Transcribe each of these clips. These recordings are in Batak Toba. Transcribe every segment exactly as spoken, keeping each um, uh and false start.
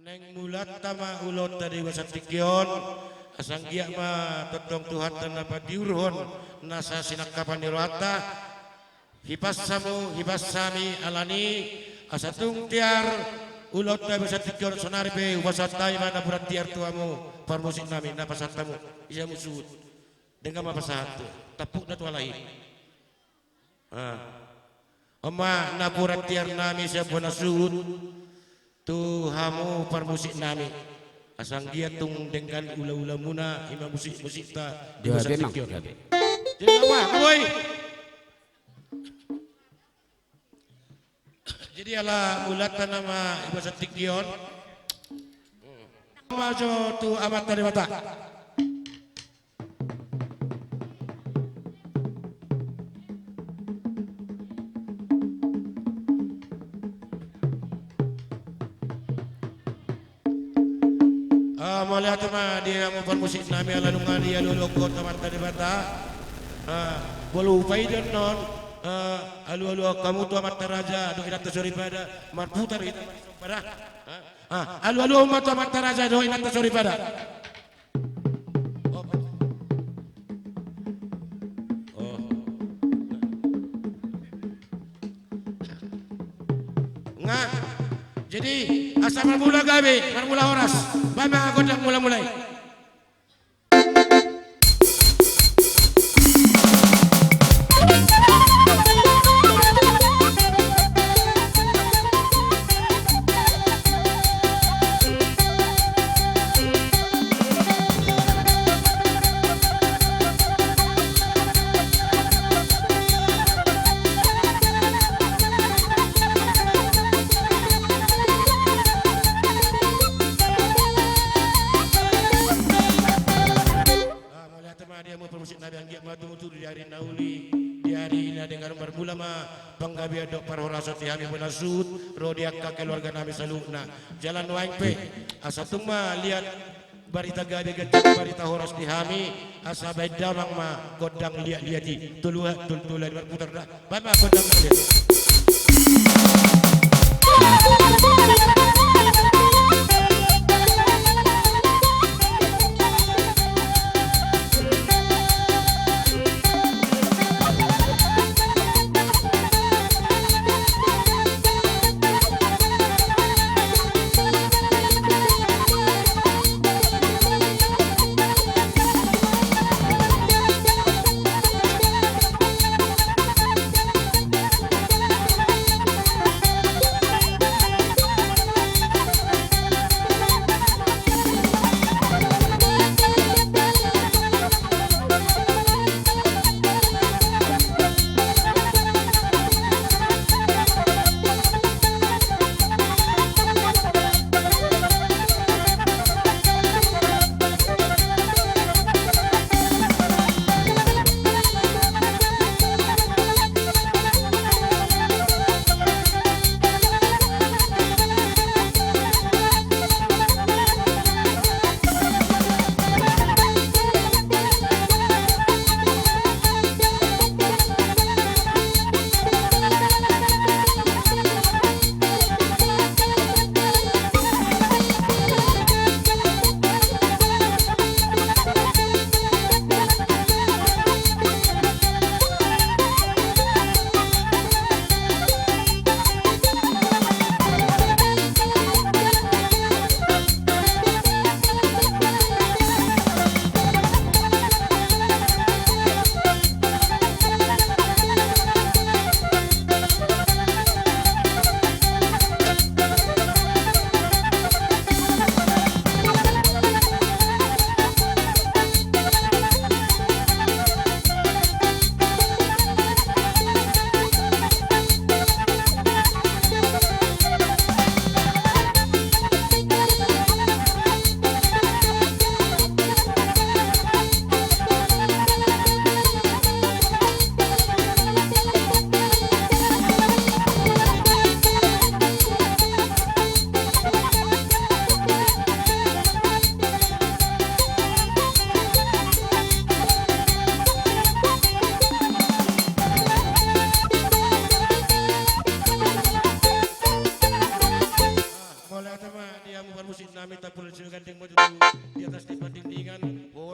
Naeng mulanta ma ulaonta di bagasan tingki on, asa anggiat ma tongtong Tuhanta na patiurhon nasa sinangkapan ni rohanta, hipas hamu, hipas hami, alani asa tung tiar ulaonta di bagasan tingki on, saonari pe hupasahat hami ma napuran tiar tu hamu parmusik nami, na pasahat hamu, ise hamu suhut. Denggan ma pasahat tu, tampukna tu halak i. Ah. On ma napuran tiar nami sian bona suhut tu hamu parmusik nami. Asa anggiat tung denggan ulaula muna i ma musik-musikta di bagasan tingki on. Jadi, apa, boi? Jadi ala mulanta nama di bagasan tingki on. Mauliate tu Amanta Debata. Ah, mauliate ma di hamu parmusik nami ala nunga dialualuhon tu Amanta Debata. Ah, molo hupaida annon, ah, alualuhon hamu tu amanta raja dohot inanta soripada, marputar hita ma di somba da. Ah, alualuhon ma tu amanta raja dohot inanta soripada. Oh. Nga. Jadi, asa marmula gabe, marmula horas. Baen ma gondang mulamula i. Ah, mauliate ma di hamu parmusik nami, anggiat ma tumuturi di ari na uli, di ari na denggan on. Marmula ma panggabean dohot parhorasan di hami bona suhut ro di angka keluarga nami saluhutna. Jala nuaeng pe asa tung ma liat barita gabe, ganjang barita horas di hami, asa baen damang ma gondang liatliat i. Tolu ha-, tol-, tolu hali marputar da. Baen ma gondang liat.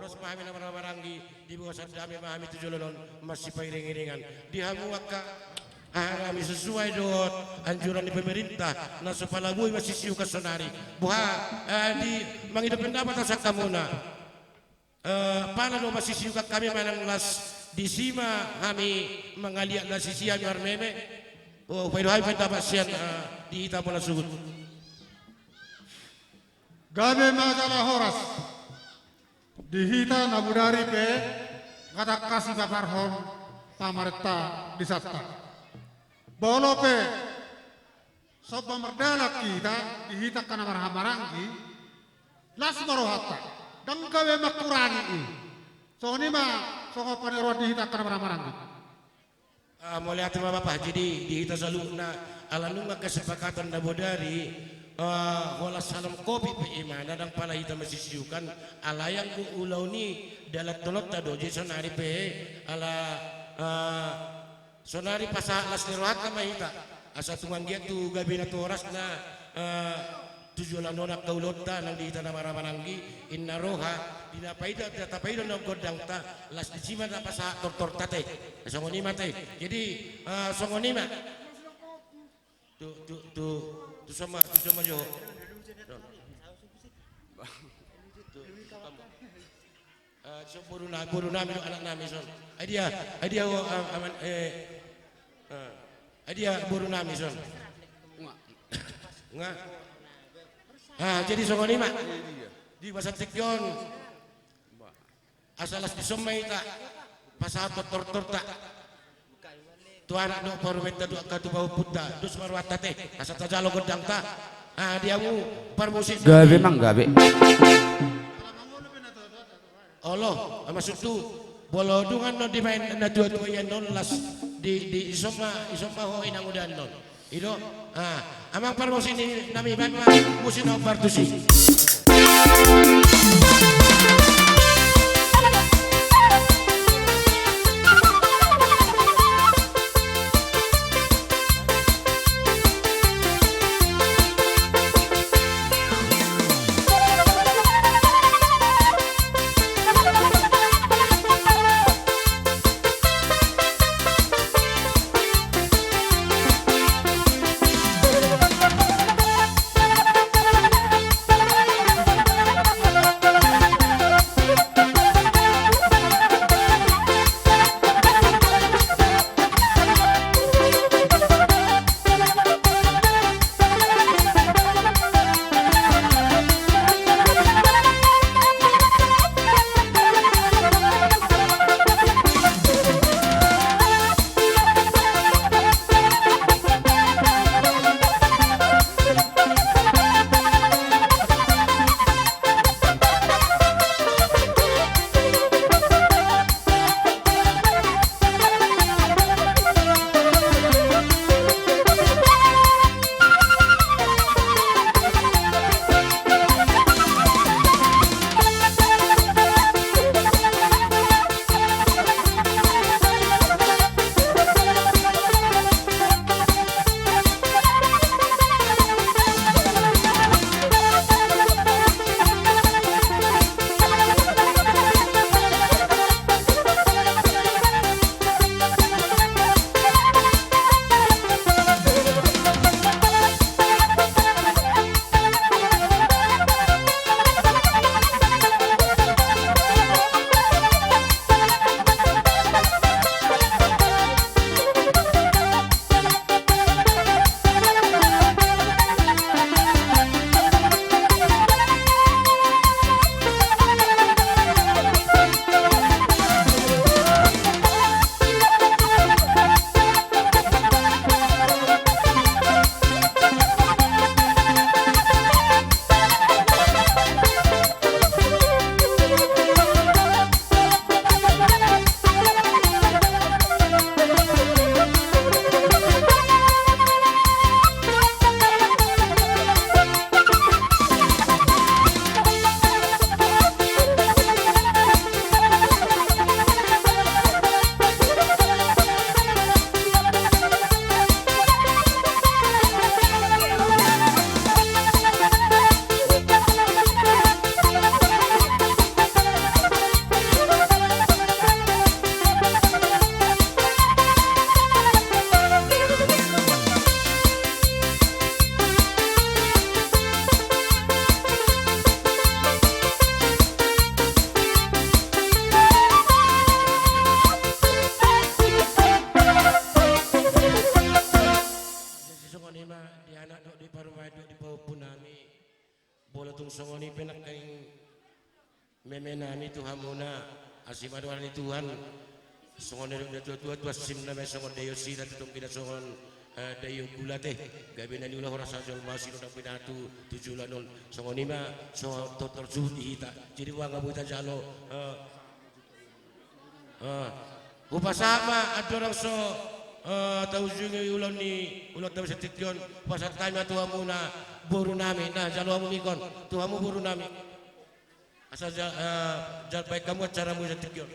Horas ma hami na marhahamaranggi, di bagasan dame ma hami tu joloan on masipairing-iringan. Di hamu angka haha nami, sesuai dohot anjuran ni pemerintah na so pala boi masisiukan sonari. Boha, eh, di mangido pendapat au sian hamuna. Eh, pala do masisiukan hami manang las disi ma hami mangaliat las disi hami marmeme. Oh, hupaida hami pendapat sian, eh, di hita muna suhut. Gabe ma jala horas. Di hita na bodari pe, nga tangkas dipaparhon pamarenta di santa. Molo pe somba mardalan hita, di hita angka na marhahamaranggi, las ma rohanta, ndang gabe mangkurangi i. Songon i ma songon paniroan di hita angka na marhahamaranggi. Ah, mauliate ma bapa, jadi di hita saluhutna, ala nunga kesepakatan na bodari, ah, holan salom kopi pe ima, na ndang pala hita masisiukan, alai anggo ulaon i dalan tolonta do, jadi sonari pe, ala, ah, sonari pasahat las ni rohanta ma hita, asa tung anggiat tu gabe na tu horasna, ah, tu joloan on angka ulaonta nang di hita na marhahamaranggi, inna roha, di na paida, di na tapaida na gondangta, las disi ma na pasahat tortorta te. Songon i ma te. Jadi, eh, songon i ma. Tu, tu, tu, tu son ma, tu son ma jo. Tu, tu, Eh, so boru na-, boru nami do anak nami son. Ai dia, ai dia, oh, am-, aman, eh, eh, ai dia boru nami son. Nga. Nga. Ah, jadi songon i ma. Di bagasan tingki on. Asa las dison ma hita pasahat tortorta. Tu anak dohot parumaenta dohot angka tu pahompunta, dos ma rohanta te, asa tajalo gondangta. Ah, di hamu parmusik. Gabe, Mang, gabe. Olo, maksudhu, molo dung annon dibaen natuatua i annon las di, di, dison ma, dison ma ho inanguda annon. I do, ah, amang parmusik ni nami, baen ma musik na hombar tusi. Muna, asi ma dohot ni Tuhan. Songon na didok ni natua-tua, tu ansimna ma songon daion sira, tu tonggina songon, eh, daion gulate. Gabe na niula horas jolma, asi nang pinatu tu joloan on. Songon i ma, so tortor suhut di hita. Jadi, boha nga boi tajalo, eh, eh, hupasahat ma andorang so, eh, taujungi ulaon ni, ulaonta sian tingki on. Hupasahat hami ma tu hamuna borunami. Nah, jalo hamu mikon tu hamu borunami. Asa ja-, eh, jala baen hamu acaramu sian tingki on.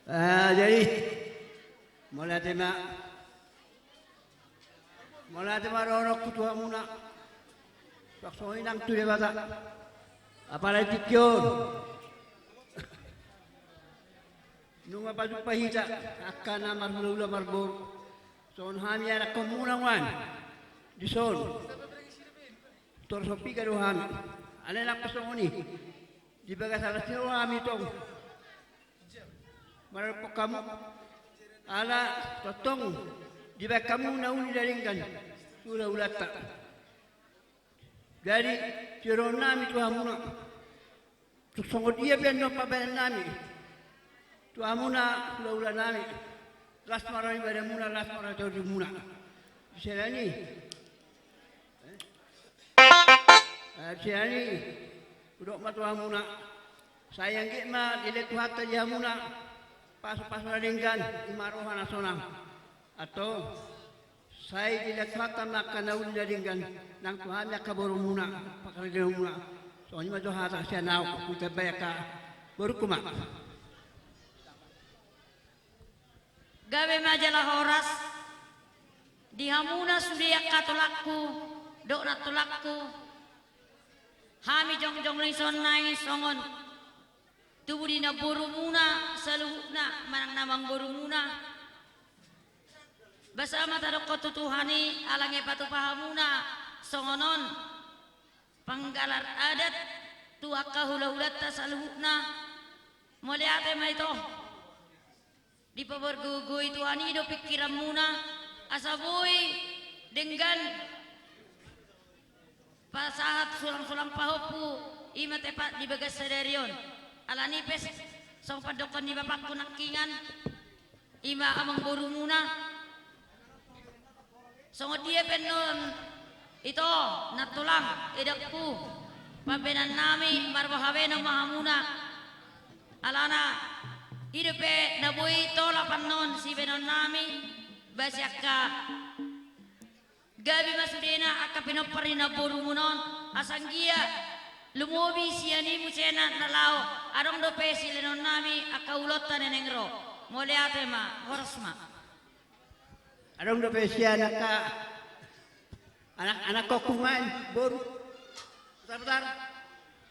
Eh, jadi, mauliate ma. Mauliate ma dohononku tu hamuna. Songon i nang tu Debata. Apala di tingki on. Nunga pajumpa hita, angka na marhulahula marboru. Songon hami anakkonmuna nuaeng. Dison. Tor so piga do hami. Alai nang pe songon i. Di bagasan las ni roha hami tong. Maradophon hamu. Ala tongtong. Dibaen hamu na uli na denggan. Hulahulanta. Jadi, sidohononnami tu hamuna. Tung songon dia pe annon pambahenannami. Tu hamuna, hulahulanami. Las ma roha ni badanmuna, las ma roha ni torimuna. Di siala ni. Eh, di siala ni. Hudok ma tu hamuna. Sai anggiat ma dilehon Tuhanta di hamuna. Pasupasu na denggan, i ma roha na sonang. Antong. Sai dilehon Tuhanta ma angka na uli na denggan, nang tu hami angka borumuna, pangkalingamuna. Songon i ma jo hata sian ahu, hutambai angka borungku ma. Gabe ma jala horas, di hamuna sude angka tulangku, dohot nantulangku, hami jongjong ni son nai songon tubu ni namborumuna saluhutna manang na amangborumuna. Basa ma tadokkon tu Tuhan i, ala nunga ipatupa hamuna songon on panggalar adat tu angka hulahulanta saluhutna. Mauliate ma ito. Dipamargogoi Tuhan i do pingkiranmuna, asa boi denggan pasahat sulangsulang pahompu, i ma tepat di bagas sadari on. Alani pe songon pandokkon ni bapakku nangkiningan, i ma amangborumuna. Songon dia pe annon ito, nantulang, edakku, pambahenannami, marboha bahenon ma hamuna. Alana i dope na boi tolap annon sibahenonnami, ba sian angka gabe ma sudena angka pinompar ni namborumuna on, asa anggiat lumobi sian i muse na laho, adong dope silehononnami angka ulaonta na naeng ro. Mauliate ma, horas ma. Adong dope sian angka anak, anakkonku nuaeng, boru. Putar, putar.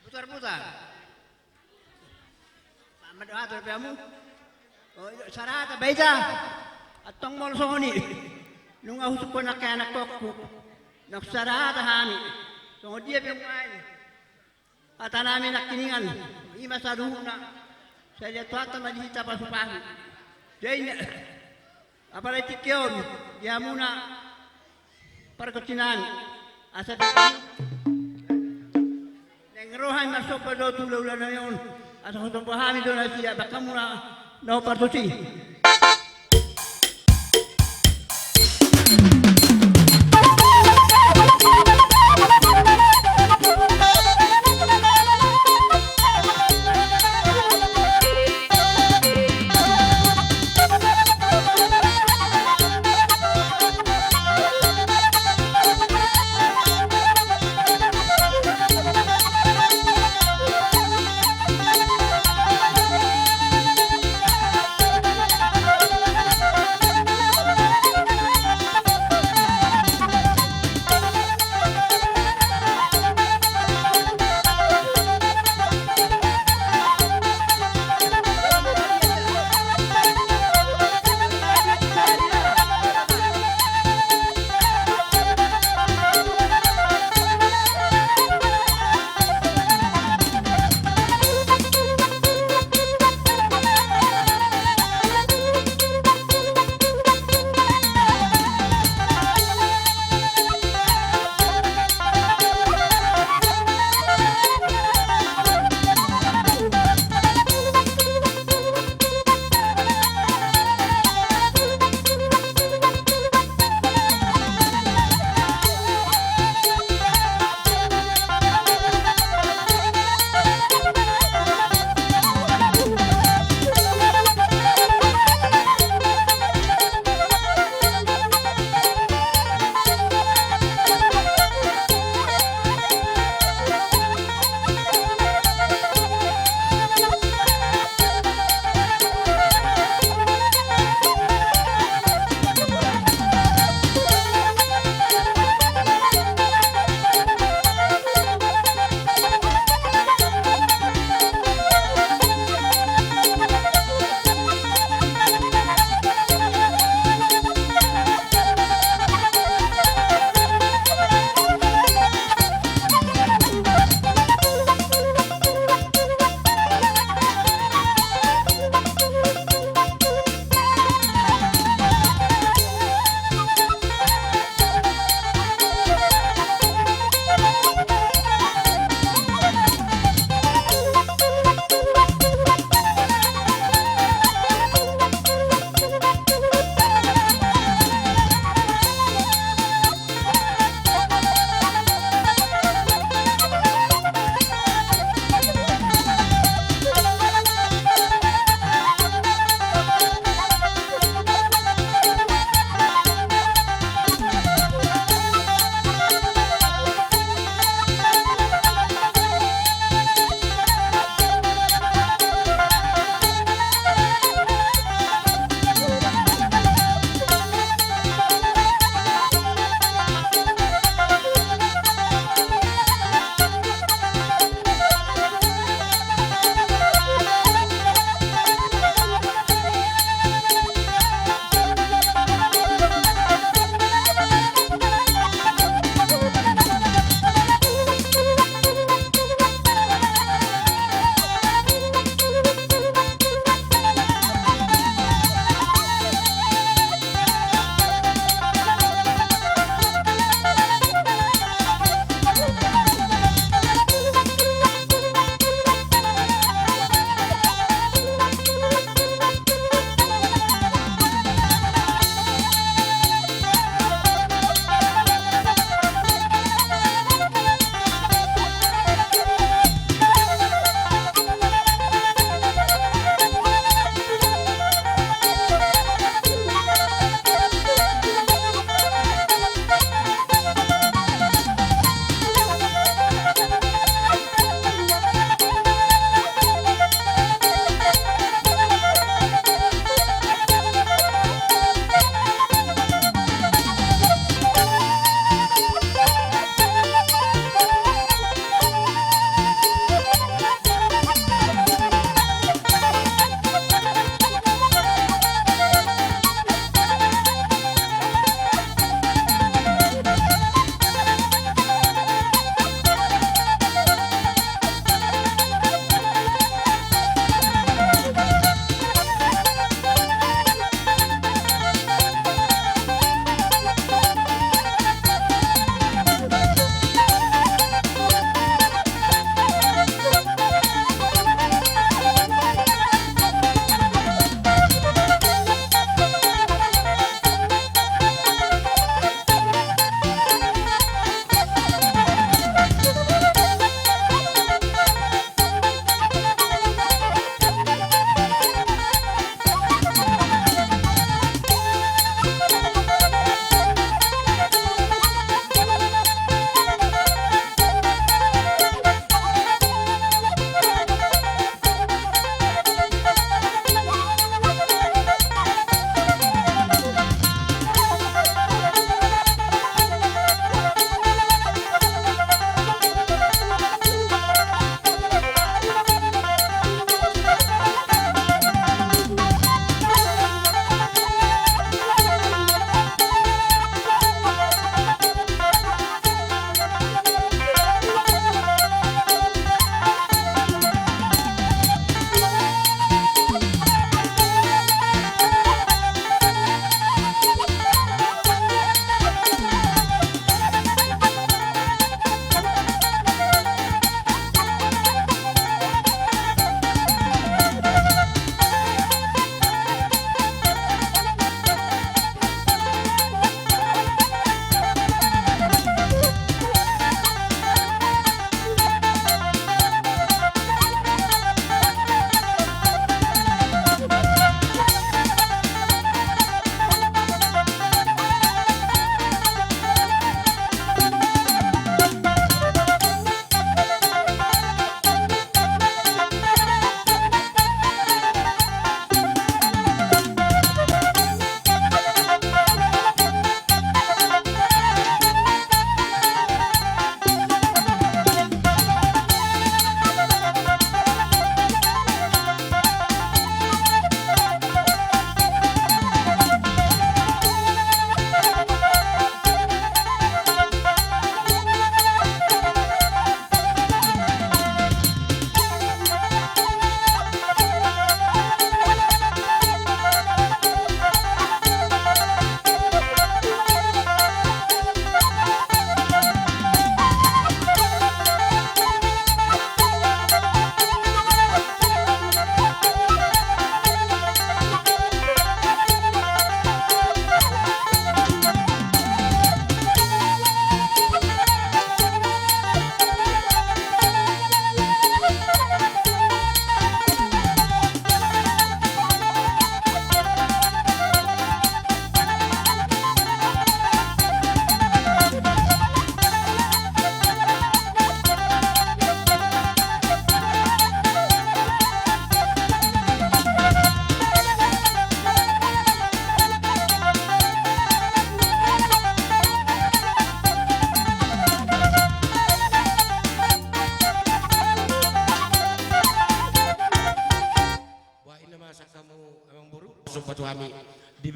Putar, putar. Mama do hata dope hamu. O, i do, sada hata baen ja. Antong molo songon i. Nunga husungkun angka anakkonku. Nunga sada hata hami. Songon dia pe nuaeng. Hatanami nangkiningan, i ma saluhutna. Sai dilehon Tuhanta ma di hita pasupasu. Jadi, apala di tingki on, di hamuna pargonsinami. Asa naeng ro hami marsomba do tu hulahulanami on. Asa husomba hami do nasida, baen hamuna na hombar tusi.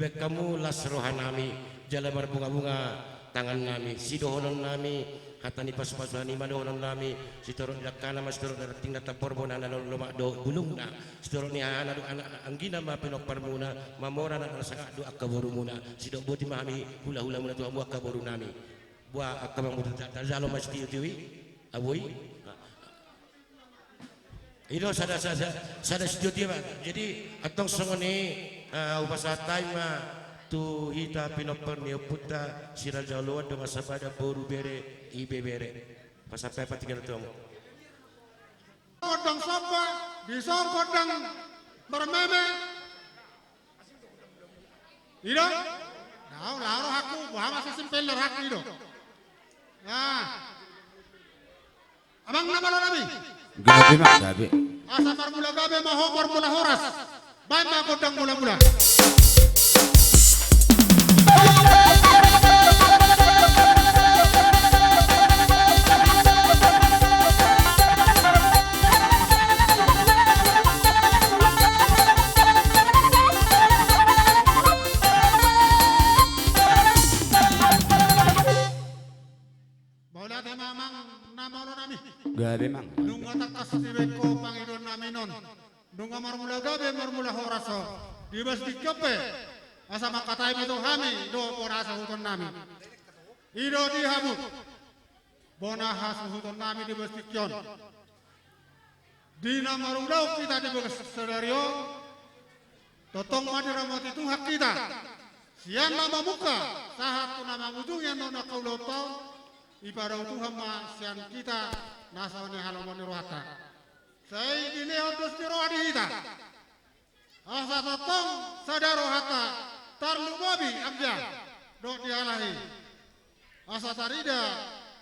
Baen hamu las rohanami, jala marbungabunga tangannami, sidohononnami, hata ni pasupasuan i ma dohononnami, sitorop ni dangkana ma, sitorop ni rantingna, tambor bona na lomak dohot bulungna, sitorop ni hahana dohot anak anggina ma pinomparmuna, mamora anak na sangap dohot angka borumuna, sidok boti ma hami hulahulamuna tu hamu angka borunami. Boha angka amangboru, ta-, tajalo ma sitiotio i, abui. I do sada, sada, sada sitio-tio ma. Jadi antong songon i, eh, hupasahat hami ma tu hita pinompar ni ompunta Si Raja Oloan, dongan sabada, boru, bere, ibebere. Pasahat hami, patinggal tu hamu. Gondang somba, dison gondang marmeme. I do? Laho, laho rohangku, boha ma sasimpel ni rohangku, i do. Ah. Amang na malonami. Gabe, Mang, gabe. Asa marmula gabe ma ho, marmula horas. Baen ma gondang mula-mula. Mauliate ma, Amang na malonami. Gabe, Mang. Nunga tangkas dibaen ho pangidoannami on. Nunga marmula gabe, marmula horas ho. Di bagasan tingki on pe, asa mangkatai ma tu hami dohot bona hasuhutonnami. I do di hamu bona hasuhutonnami di bagasan tingki on. Di na marulaon hita di bagasan sadari on, tongtong ma diramoti Tuhan hita. Sian na mamungka sahat tu na mangujungi annon angka ulaonta on, dipadao Tuhan ma sian hita na songon i halomoan ni rohanta. Sai dilehon dos ni roha di hita. Asa tongtong sada rohanta tarlumobi anggia dohot dialahi. Asa tarida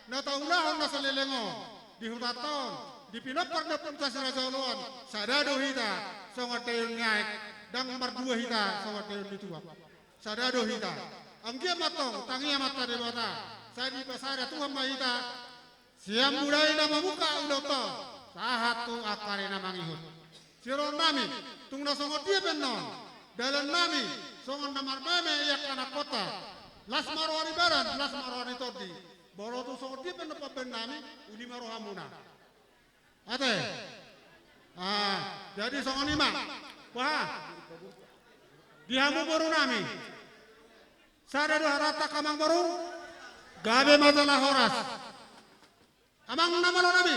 na taulahon na saleleng on di hutanta on, di pinompar ni ompunta Si Raja Oloan, sada do hita songon daion ni aek, ndang mardua hita songon daion ni tuak. Sada do hita. Anggiat ma antong tangi Amanta Debata, sai dipasada Tuhan ma hita. Sian mulai na mamungka ulaonta on sahat tu angka ari na mangihut. Sirohannami, tung na songon dia pe annon dalannami, songon na marmeme i angka anakhonta. Las ma roha ni badan, las ma roha ni tondi. Molo tung songon dia pe annon pambahenannami, uli ma rohamuna. Ate. Ah, jadi songon i ma. Boha? Di hamu borunami, sada do haranta, Amang boru? Gabe ma jala horas. Amang na malonami,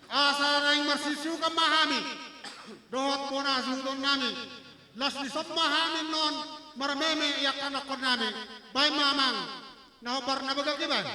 asa naeng marsiusiukan ma hami dohot bona hasuhutonnami. Las dison ma hami annon marmeme i angka anakhonnami. Baen ma, Amang, na hombar na bagak i, baen.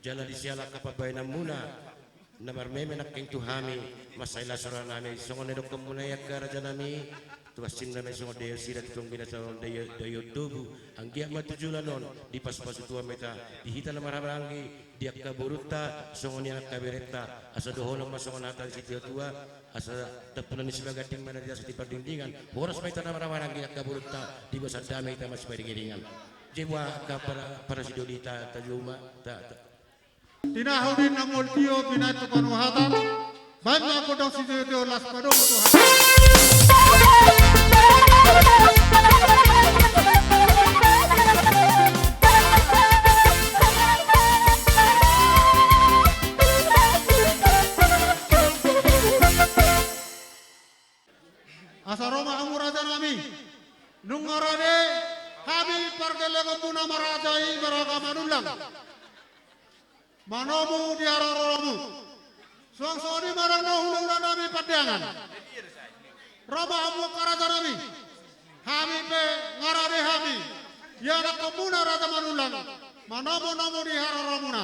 Jala di siala angka pambahenanmuna na marmeme nangkin tu hami, mansai las rohanami songon na nidokmuna i angka rajanami. Tu hansimuna ma i songon daion sira, tu tonggina songon daion, daion tobu. Anggiat ma tu joloan on dipasupasu Tuhan ma hita, di hita na marhahamaranggi, di angka borunta songon i angka berenta, asa dohonon ma songon hata ni situatua, asa tampunan ni Simanjujung ma na di atas ni pardingdingan. Horas ma hita na marhahamaranggi angka borunta, di bagasan dame hita masiparingiringan. Jadi angka para, para sidoli ta, ta juma, ta, ta. Tinahu di na mol tio, tinahu tu panuhatan. Baen ma gondang sitio-tio, las padomu tu hata. Asa ro ma hamu rajanami. Nunga rade hami pargellengonmuna maraja i marga Manullang. Manomu di haroromu. Suang songon i ma dang na hulahulanami Pandeangan. Ro ma hamu angka rajanami. Hami pe nunga rade hami. Ianakhonmuna raja Manullang. Manomunomu di haroromuna.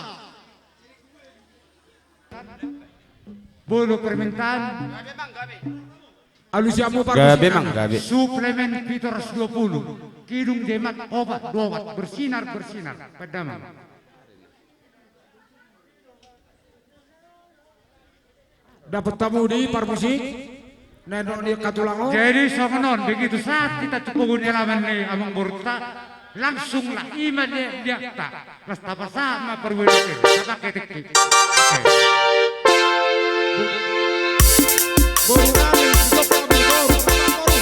Bolo permintaan. Alusi hamu, gabe, Parmusi, mang, gabe. Suplemen pitu ratus dua puluh. Kidung, Demak, opat, dua opat. Bersinar, bersinar. Padamang. Dapot hamu di Parmusik. Neno ni katulang on. Jadi songon on, begitu saat kita tu pogu ni alaman ni amangborunta, langsung lah i ma dia, dia tak. Las tapasahat ma parueluken, tapake tingki. Oke. Boru nami, boru nami, boru nami.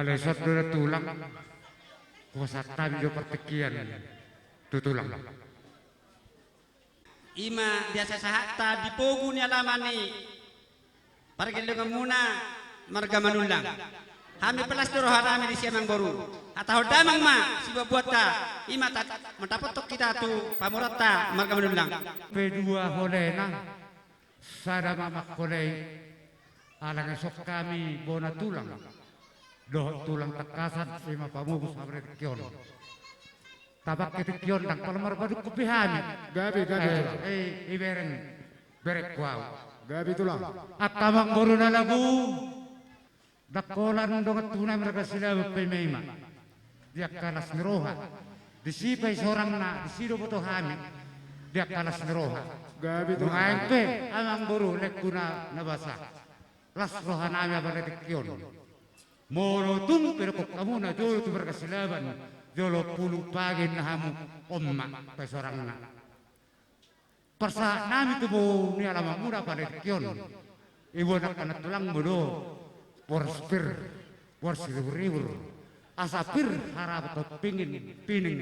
Alai songon na tulang, hupasahat hami jo partingkian tu tulang. I ma biasa sahatta di pogu ni alaman ni pargellengonmuna marga Manullang. Hami pe las do rohanami di si amangboru. Hatahon damang ma sibuatbuatta, i ma ta-, mandapothon hita tu pamoruonta marga Manullang. Pe dua holena, sada ma mangholei. Ala na dison hami bona tulang dohot tulang tangkasan, i ma pamupus hami di tingki on. Tapangke tingki on ndang pola marpadungkon be hami. Gabe, gabe, eh, tulang. Eh, ibereng, berengku au. Gabe, tulang. Angka amangboru na lagu, ndang holan dongan tubu nami marga Silaban pe ima-ima. Di angka las ni roha. Disi pe sorangna, disi do boto hami. Di angka las ni roha. Gabe, tulang. Nuaeng pe amangboru, lengku na basa, las roha nami apala di tingki on. Molo tung pe didok hamuna jolo tu marga Silaban, jolo pulung pagi ninna hamu, on ma pe sorangna. Parsahat nami tu boru ni alamanmuna apala di tingki on. Iboan angka na tulangmu do, boras pir, boras ribur-ribur. Asa pir harabuthon pining, pining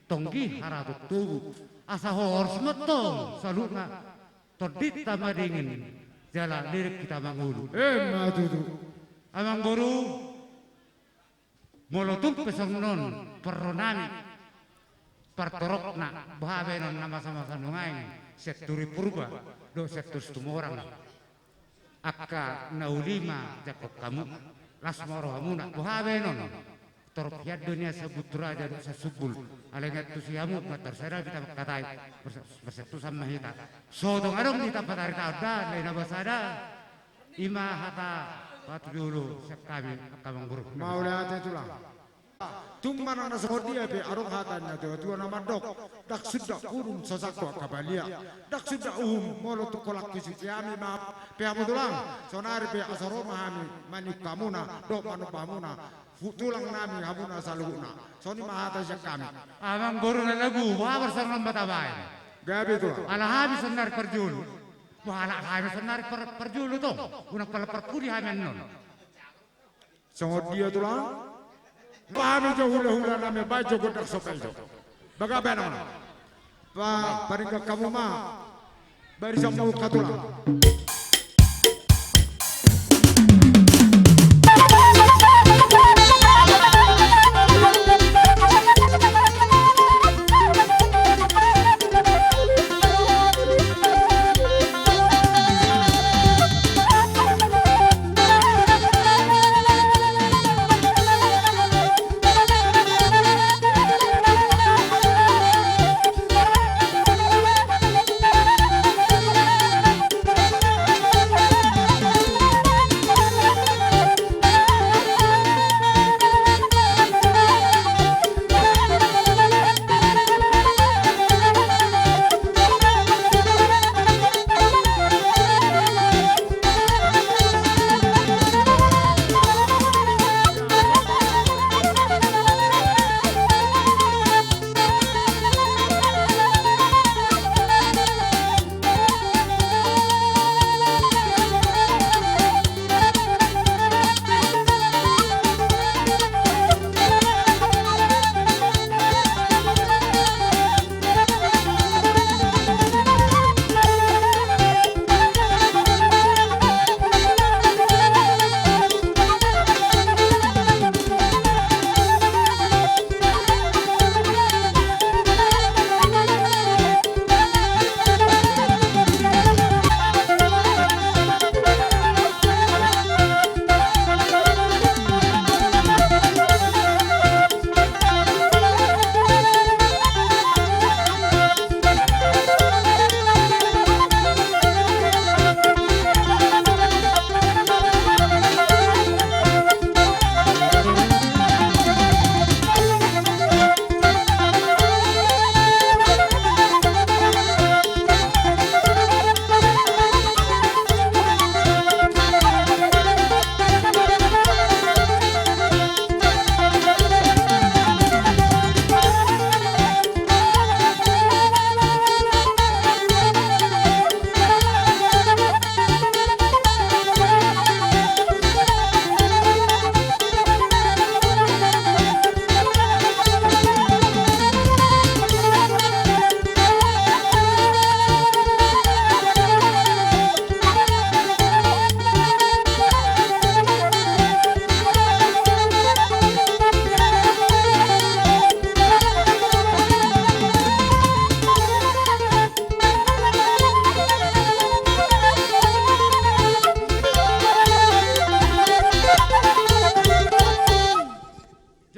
tonggi harabuthon togu. Asa horas ma antong saluhutna, tondinta madingin jala lirik hita mangolu. Emma tutu. Amangboru, molo tung pe songon on parro nami, partorokna, boha baenon na masa-masa nuaeng, sian Turi Purba dohot sian Turi Situmorang. Angka na uli ma jangkon hamu, las ma rohamuna, boha baenon. Torop hian do nian sian Bunturaja dohot sian Sumbul. Alai nga tusi hamu, nga torop sada hita mangkatai, marsa-, marsantusan ma hita. So tung adong di tampat ari taon da, lae na basa da. Ima hata patujolo sian hami angka amangboru. Mauliate, tulang. Tung manang na songon dia pe adong hata ni natua-tua na mandok, ndang sundat gunung so sangko angka balian. Ndang sundat uhum molo tung holan husip hami, ma pe hamu tulang. Saonari pe asa ro ma hami maniuk hamuna dohot manomba hamuna, tulang nami, hamuna saluhutna. Songon i ma hata sian hami. Amangboru na lagu, boha parsongon on ma tabaen. Gabe, tulang. Ala hami saonari parjolo. Boha, ala hami saonari par-, parjolo tong. Unang pola parpudi hami annon. Songon dia, tulang? Hami jo hula-hula nami, baen jo gondang so baen jo. Baga baen on. Pa-, padenggan hamu ma. Barisan mangungka, tulang.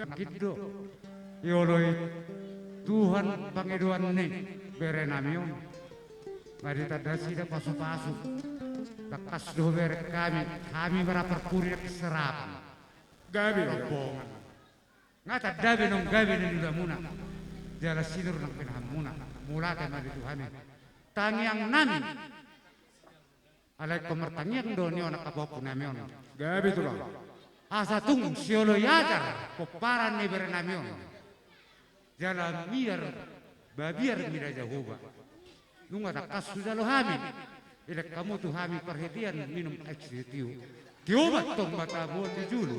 Nangkin do dioloi Tuhan pangidoan ni berenami on. Nga ditanda nasida pasupasu. Tangkas do bereng hami, hami ma ra parpudi nangkin serapan. Gabe rombongan. Nga tanda be naung gabe na niulamuna. Jala sinur nang pinahanmuna. Mauliate ma di Tuhan i. Tangiangnami. Alai ingkon martangiang do nion angka pahompunami on. Gabe tulang. Asa tung sioloi ajar pomparan ni berenami on. Jala miar babiar mida Jahowa. Nunga tangkas hujalo hami. Dilehon hamu tu hami parhitean minum aek sitio. Tio ma tong mata mual di julu.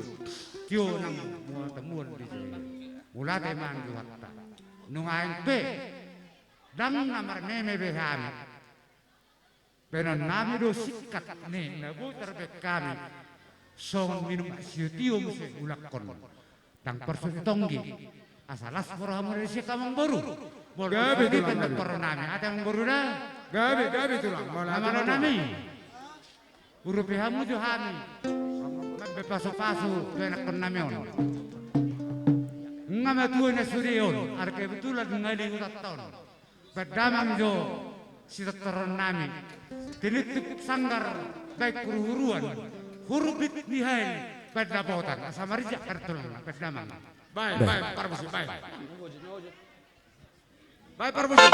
Tio nang mata mual di julu. Mauliate ma di Tuhanta. Nunga aeng pe. Ndang na marmeme be hami. Baenonnami do singkat ni na boi tarbaen hami. Songon minum aek sitio muse hulangkon. Ndang parsut tonggi. Asa las ma rohamuna disi angka amangboru. Molo gabe tulang, gabe. Parsut tonggi pe ndang parrohanami. Ate amangboru da? Gabe, gabe tulang. Molo ate amangboru nami. Urupi hamu jo hami. Mambaen pasupasu tu anakkonnami on. Nga matua na sude on. Alai kebetulan nga di hutanta on. Baen damang jo sitortoronnami. Tinitip sanggar baen huruhuruan. Hurbit ni haen baen dapotan. Asa marinjak harimuna tulang, baen damang. Baen, baen, parmusik, baen. Baen, parmusik.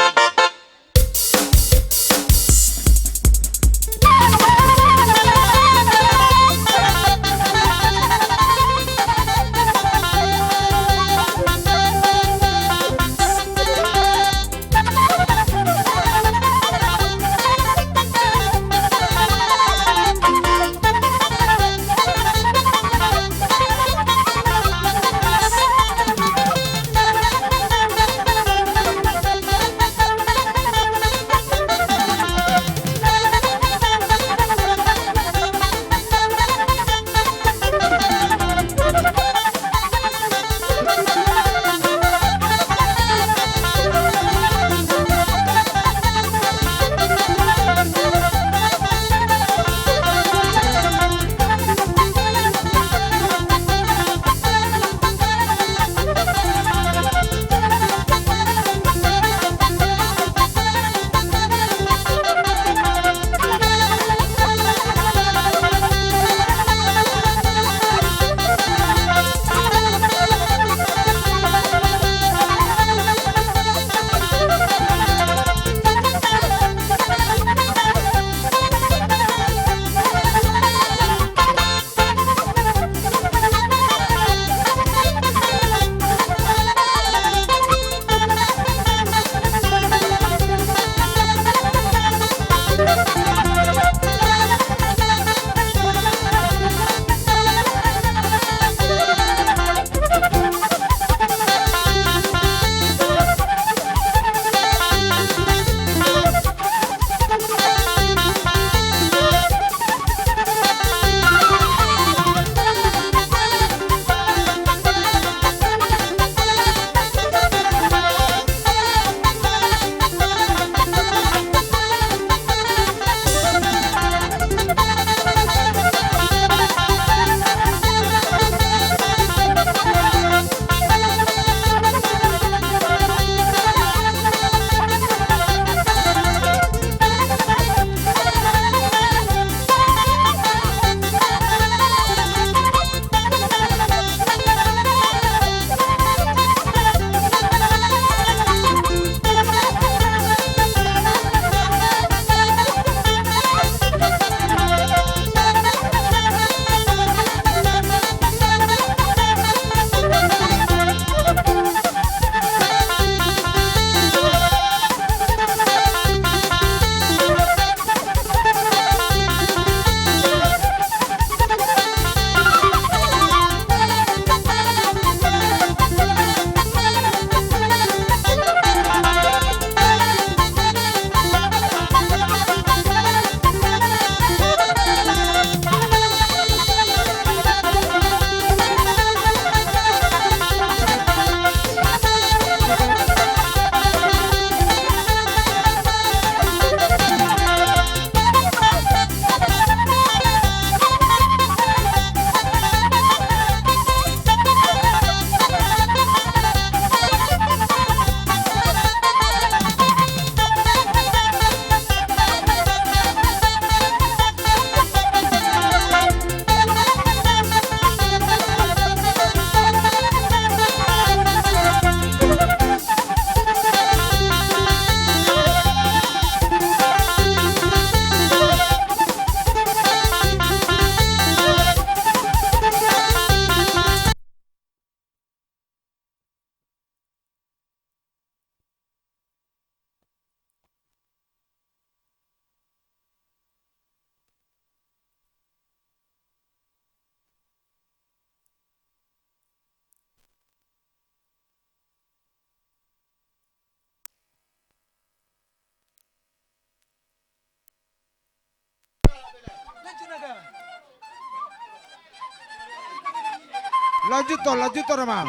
Lanjut, Tol, lanjut, Tol, Amang.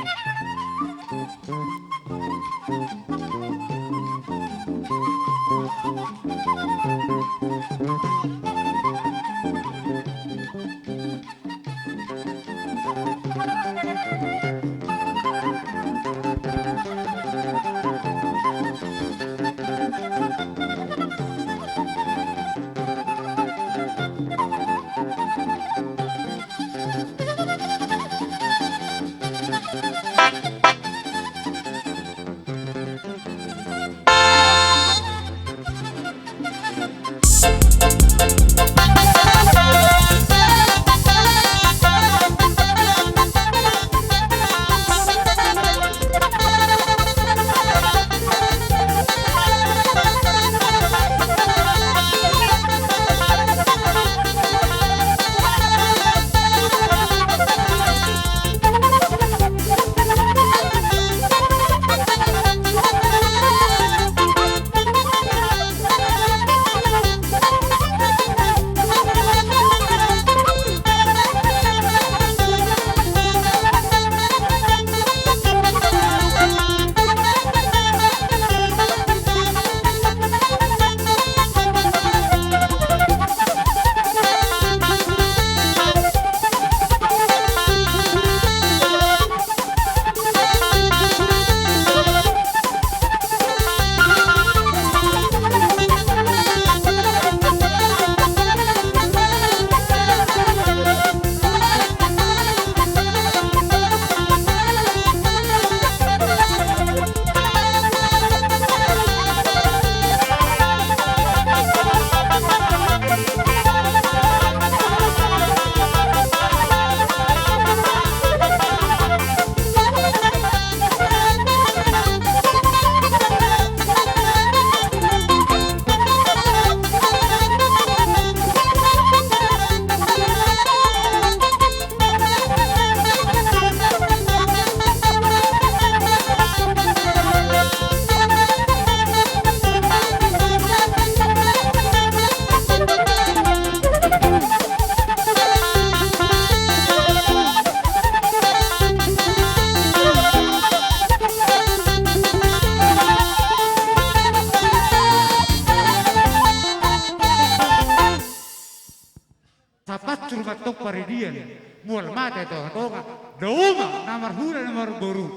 Tapancur ma antong paridian, mual mate tonga-tonga, dauma na marhula na marboru.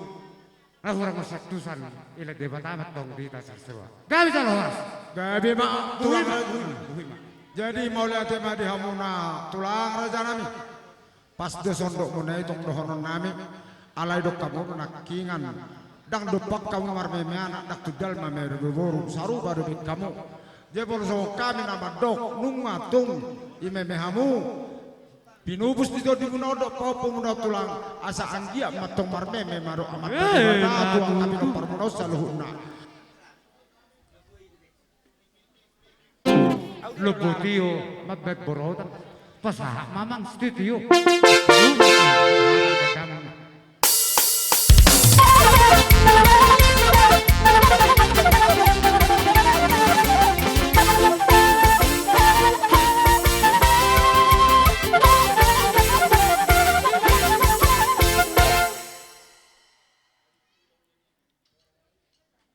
Na hurang marsantusan, ilas Debata ma antong di hita sarsua. Gabe jala horas. Gabe ma, Tulang. Bohi ma, bohi ma. Jadi mauliate ma di hamuna, Tulang, raja nami. Pas do sondokmuna i tong dohonon nami. Alai dok hamu nangkiningan, ndang dompak hamu marmeme anak, ndang tundal marmeme boru, sarupa do baen hamu. Jadi molo songon hami na mandok, nunga tung imeme hamu. Pinubus ni tondimuna on dohot pahompumuna on, Tulang, asa anggiat ma antong marmeme ma dohot Amanta Debata, Tulang, hami dohot parmuna on saluhutna. Lombu tio mambaen borotan, pasahat ma amang sitio.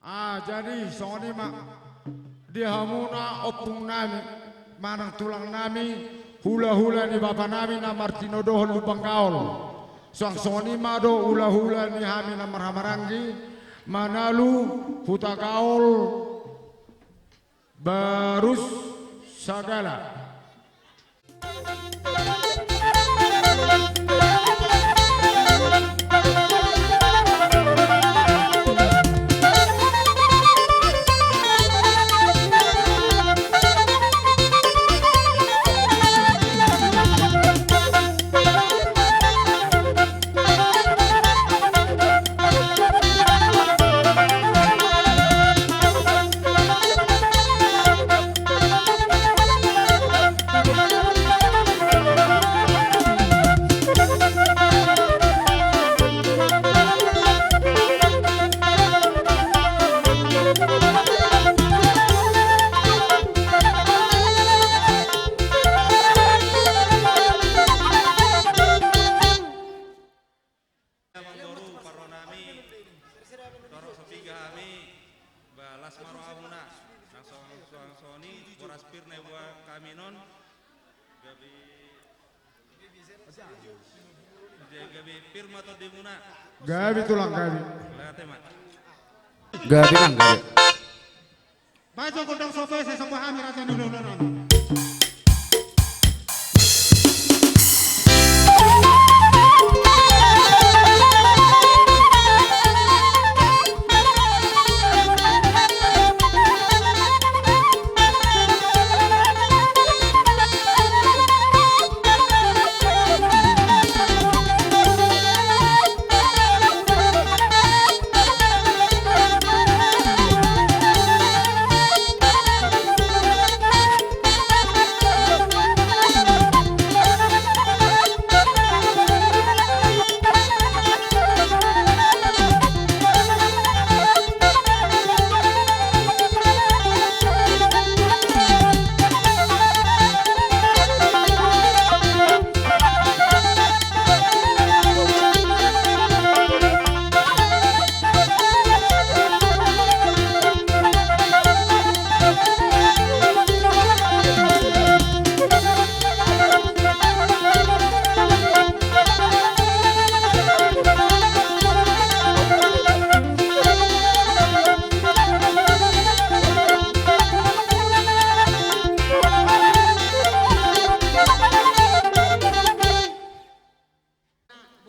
Ah, jadi songon i ma di hamuna ompung nami manang tulang nami, hula-hula ni bapa nami na martinodohon Lumban Gaol. Suang songon i ma do hula-hula ni hami na marhahamaranggi, Manalu, Hutagaol, Barus, Sagala. Hami, ba las ma rohamuna. Langsung, langsung, langsung ni boras pir na diboan hami on. Gabe, gabe pir ma tondimuna. Gabe tulang, gabe. Gabe ma. Gabe nang, gabe. Baik, cukup dong, sope, saya sembuh hami raja ni lolo nami.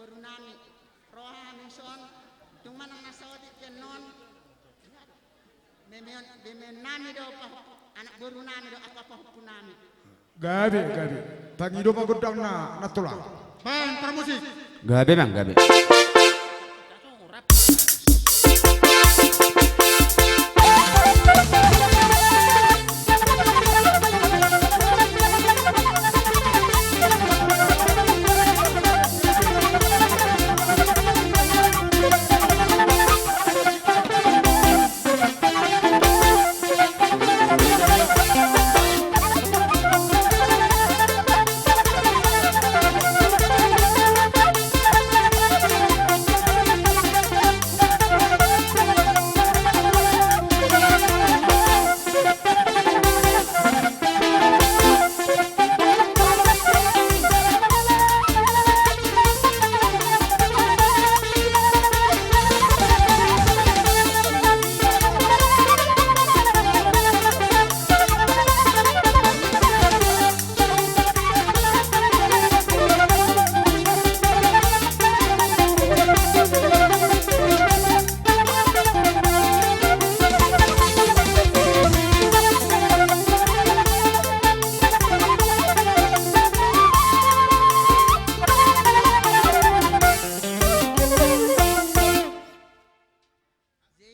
Boru nami, roha nami son, tung manang na saotik pe annon. Meme, meme nami do, anak boru nami do, angka pahompu nami. Gabe, gabe. Tangido ma gondangna, nantulang. Bang, pramusik. Gabe, bang, gabe.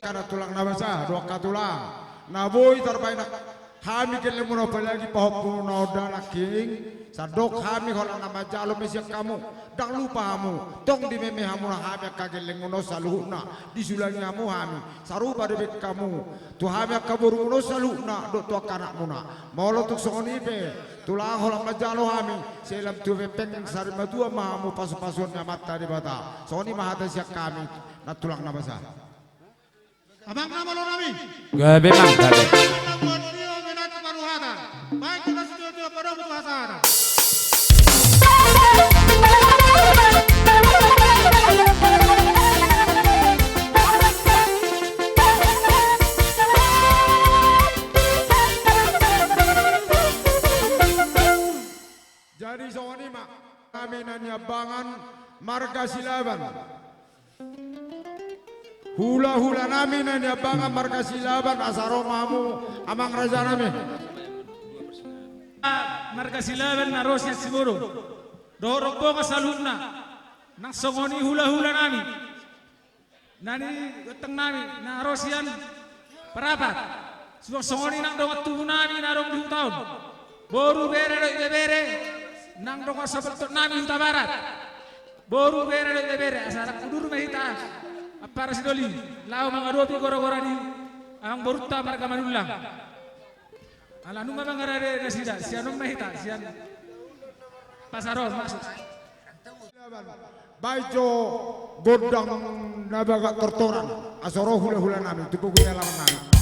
Angka tulang na basa dohot angka tulang na boi tarbaen hami gellengmuna, apalagi pahompumuna on da nangkin. Sandok hami holan na manjalo muse sian hamu, ndang lupa hamu, tong dimeme hamuna hami angka gellengmuna on saluhutna, disulangi hamu hami, sarupa dope hamu tu hami angka borumuna on saluhutna dohot tu angka anakmuna. Molo tung songon i pe tulang, holan manjalo hami, sai lam tua pe pengpeng sari matua ma hamu, pasupasuon ni Amanta Debata. Songon i ma hata sian hami, nantulang na basa. Amang na malo nami. Gabe, amang, gabe. Amang na buat tio, menanti paruhatan. Baik, kita sitio-tio padomu tu hasahatan. Jadi songon i ma, nami na niambangan marga Silaban. Hula-hula nami na niambangan marga Silaban, asa ro ma hamu amang raja nami. Marga Silaban na ro sian Sibodong dohot rombongan saluhutna, nang songon i hula-hula nami na ni ganteng nami na ro sian Parapat. Suang songon i nang dongan tubu nami na adong di huta on, boru, bere dohot ibebere, nang dongan saboltok nami Hutabarat, boru, bere dohot ibebere, asa rap udur ma hita ampara sidoli laho mangadopi gora-gora ni amang borunta marga Manullang. Ala nunga mangarade nasida, sian on ma hita, sian pasar on masuk. Baen jo gondang Na bagak tortoran, asa ro hulahula nami tu pogu ni alaman nami.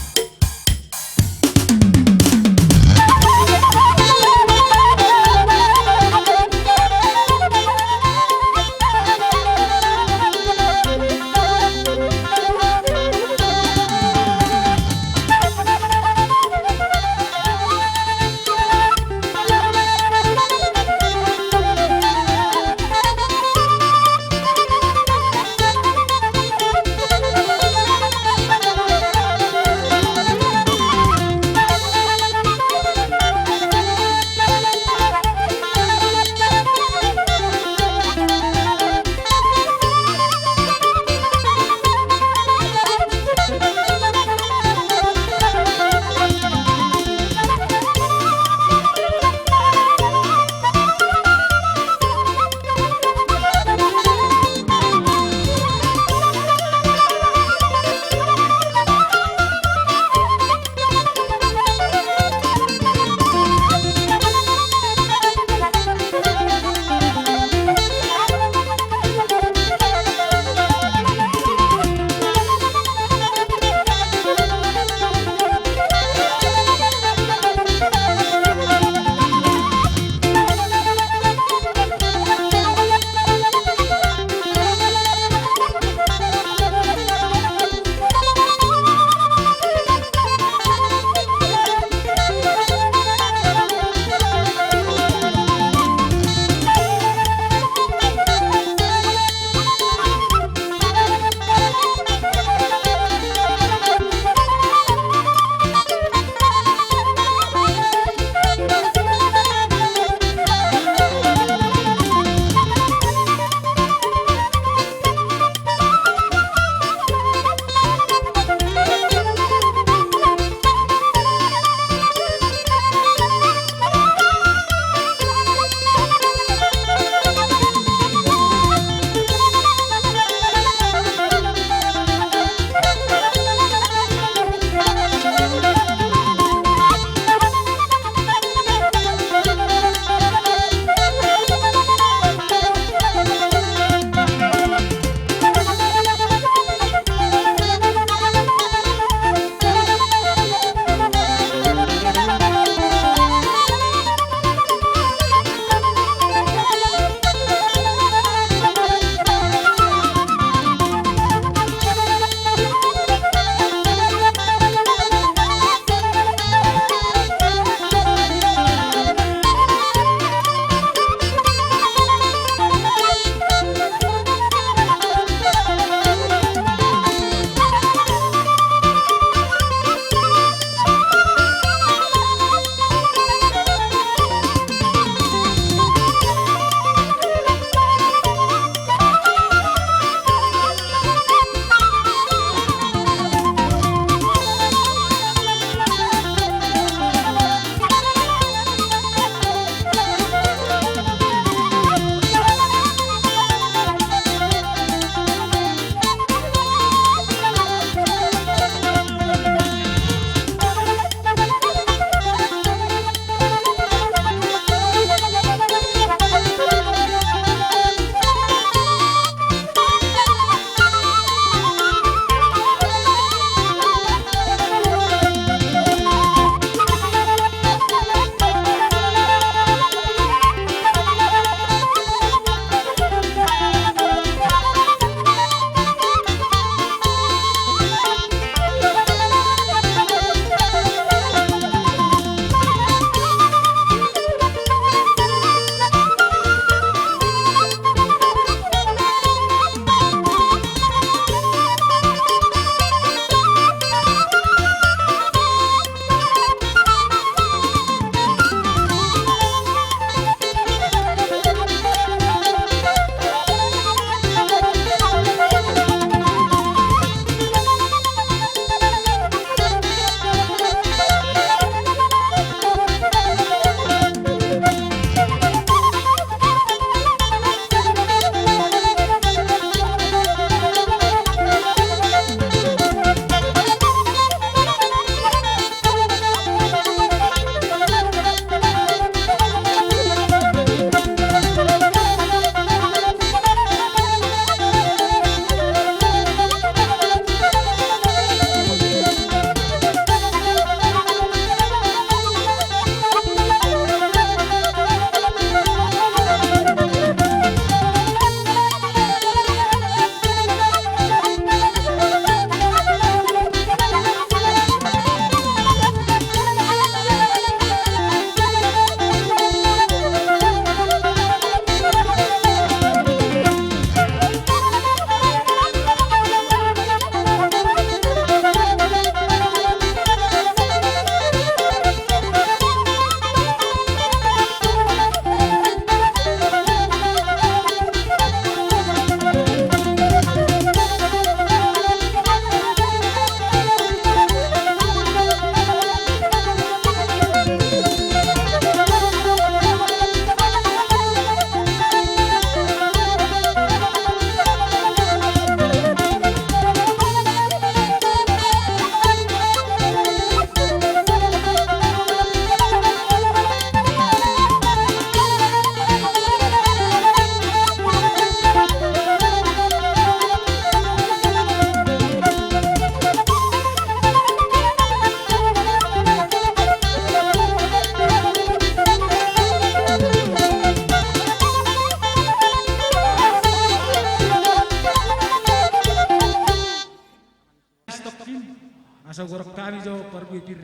Asa hugoran hami jo parbue pir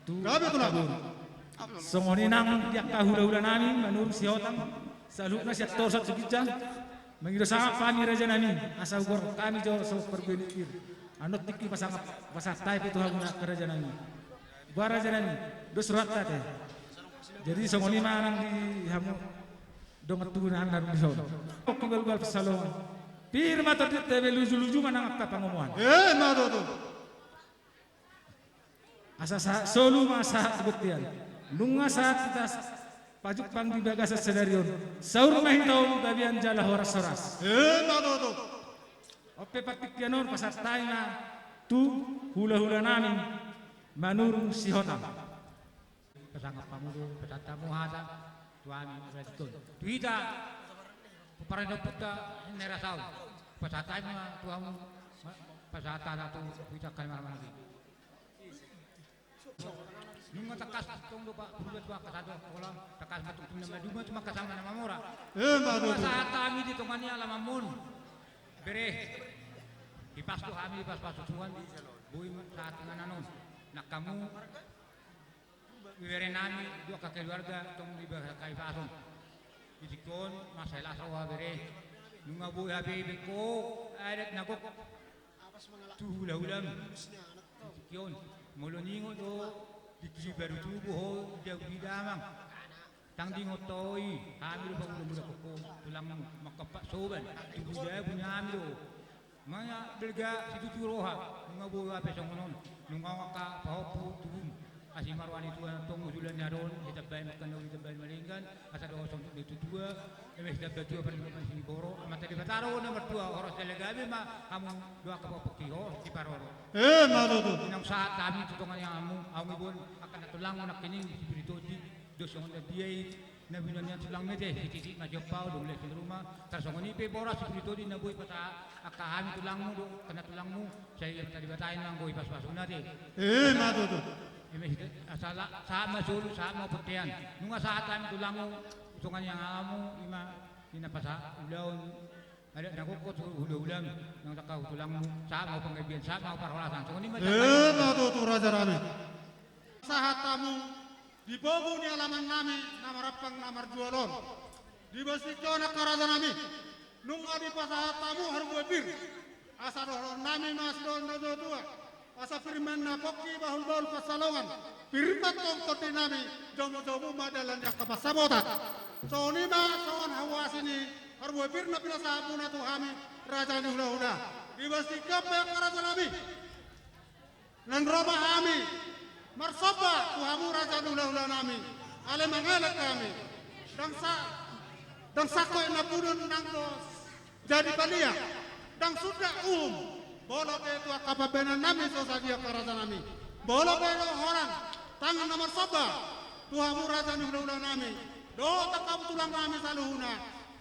tu angka boru. Songon i nang di angka hulahulanami Manurung Sihotang, saluhutna sian Torusan tu ginjang, mangido sangap hami rajanami, asa hugoran hami jo songon parbue ni pir. Annon tingki pasangap, pasahat hami pe tu hamu nang angka rajanami. Ba rajanami, dos rohanta ate. Jadi songon i ma nang di hamu dongan tubu nami na dung dison. Pongki balbal pansalongan. Pir ma tondinta, eme lujuluju ma nang angka pangomoan. Emma tutu. Asa sahat solu ma sahat di bontean. Nunga sahat hita pajumpang di bagasan sadari on. Saur ma hita on gabean jala horas-horas. Emma tutu. On pe partingkian on pasahat hami ma tu hulahulanami Manurung Sihotang. Pasangap hamu do, pasahat hamu hata tu hami, tu hita, pomparan ni ompunta Nai Rasaon. Pasahat hami ma tu hamu, pasahat hata tu hita angka na marhaha i. Nunga tangkas tong do, Pak, purba tu angka sada holan, tangkas ma tong tu na maduma, tu angka sada na mamora. Emma tutu. Nunga sahat hami di tonga ni alamanmon, bere. Hipas do hami, hipas-pas tu Tuhan, boi ma sahat inganan on. Nang hamu, iberenami, tu angka keluarga, tong di bagasan hahipason. Di tingki on, mansai las roha, bere. Nunga boi hape, bere, ho adat na gok tu hulahulam. Di tingki on, molo niingot do, di Kiri Baru Tugu ho, di Daudi Damang. Ndang diingot ho i, hami do pangula-ula ho, tulangmu, mangkop soban, tubu jabu ni hami do. Manang balga situtu roha, nunga boi hape songon on, nunga angka pahompu tubum. Asi ma roha ni Tuhan, tong usulan ni ari on, sitambahen mangkatai, sitambahen madenggan, asa dohot songon ni tutua, eme sitambatua parlinggoman ni Siboro, Amanta Debata do na martua, horas jala gabe ma hamu do angka pahompu, horas siparorot. Emma tutu. Inang sahat hami tu tonga ni hamu, hamu ibon, angka na tulangmu nangkining, si Piri Tondi, do songon na dia i, na binoan ni tulang mete, sititi ma jompa, dung lesu ni ruma, tarsongon i pe boras, si Piri Tondi na boi pasahat, angka hami tulangmu do, angka na tulangmu, sai Amanta Debata i nang boi pasu-pasuna ate. Emma tutu. Eme hita, asa la, sahat ma solu, sahat ma bontean. Nunga sahat hami tulangmu, tu tonga ni hamu, ima, i na pasahat, ulaon, adat na gok tu hulahulam, nang angka tulangmu, sahat ma panggabean, sahat ma parholasan. Songon i ma. Emma tutu, rajanami. Sahat hamu, di pogu ni alamannami, na marampang na marjual on. Di bagasan on angka rajanami, nunga dipasahat hamu parbue pir. Asa dohononnami ma sidohonon ni natuatua. Asa pir ma na pongki bahulbahul pansalongan. Pir ma tong tondinami, jomujomu ma dalan ni angka pansamotan. Songon i ma songon hahuasi ni parbue pir na pinasahatmuna tu hami raja ni hulahula. Di bagasan on pe angka rajanami, naeng ro ma hami marsomba tu hamu raja ni hulahulanami. Alai mangelek hami. Ndang sa, ndang sangkot na punun nang dos jadi palia, ndang sundat uhum, molo pe tu angka pambahenannami so sadia angka rajanami. Molo pe dohot holan tangan na marsomba tu hamu raja ni hulahulanami, dohot angka tulangnami saluhutna,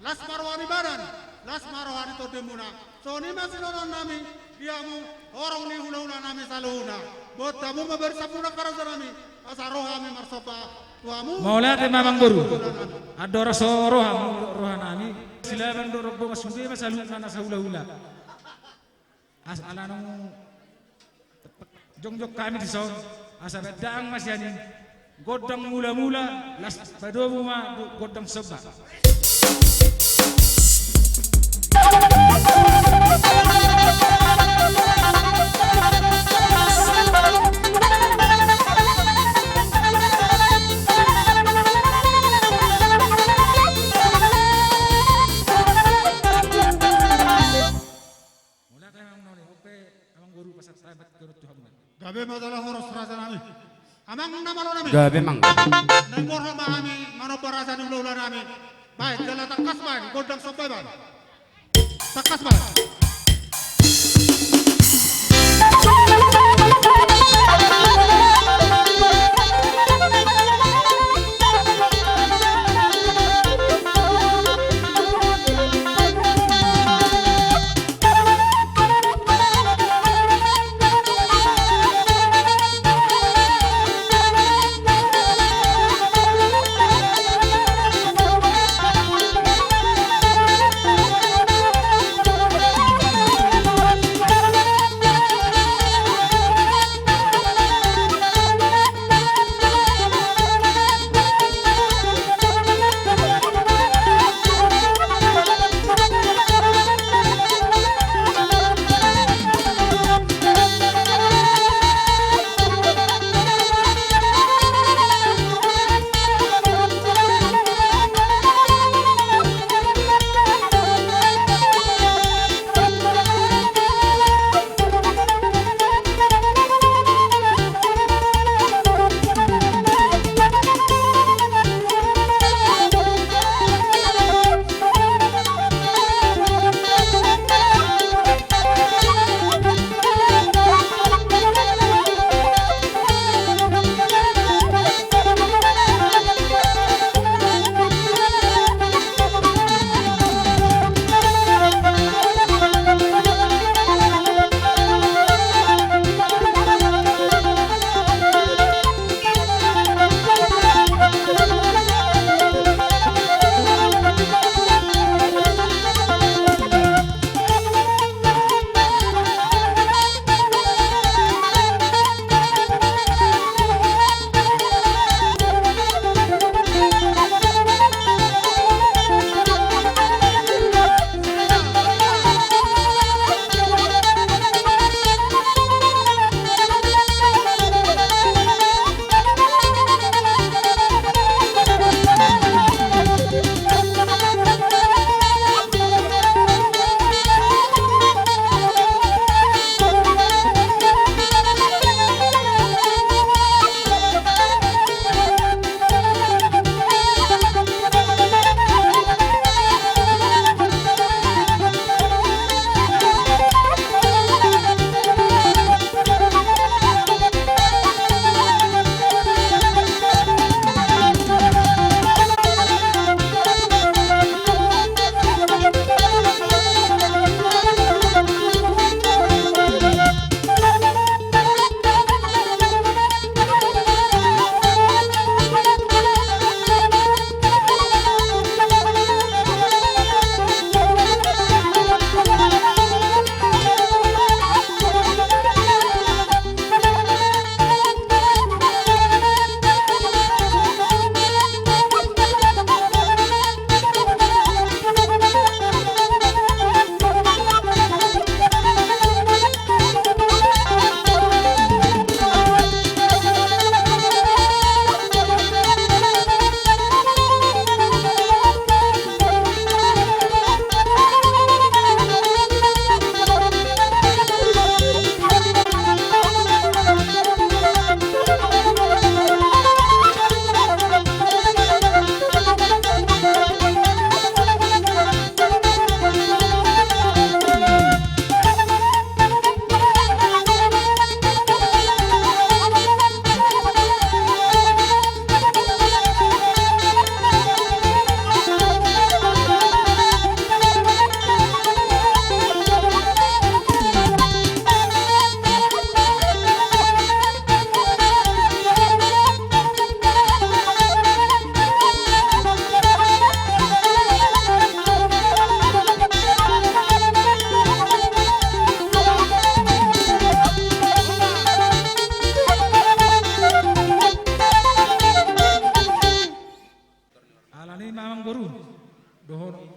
las ma roha ni badan, las ma roha ni tondimuna. Songon i ma sidohononnami di hamu horong ni hulahulanami saluhutna. Boan hamu ma barisanmuna angka rajanami, asa ro hami marsomba tu hamu. Mauliate ma amangboru. Andorang so ro hamu, rohanami. Silaban dohot rombongan, sude ma saluhutna na sahulahula. Asa ala nunga jongjong hami dison, asa baen damang ma sian i gondang mulamula, laos padomu ma gondang somba. Mauliate ma amang nami, on pe amangboru, pasahat hami ma tingki on tu hamuna. Gabe ma jala horas rajanami. Amang na malonami. Gabe amang. Naeng borhat ma hami manomba raja ni hulahulanami. Baen jala tangkas baen gondang somba i baen. Tangkas baen.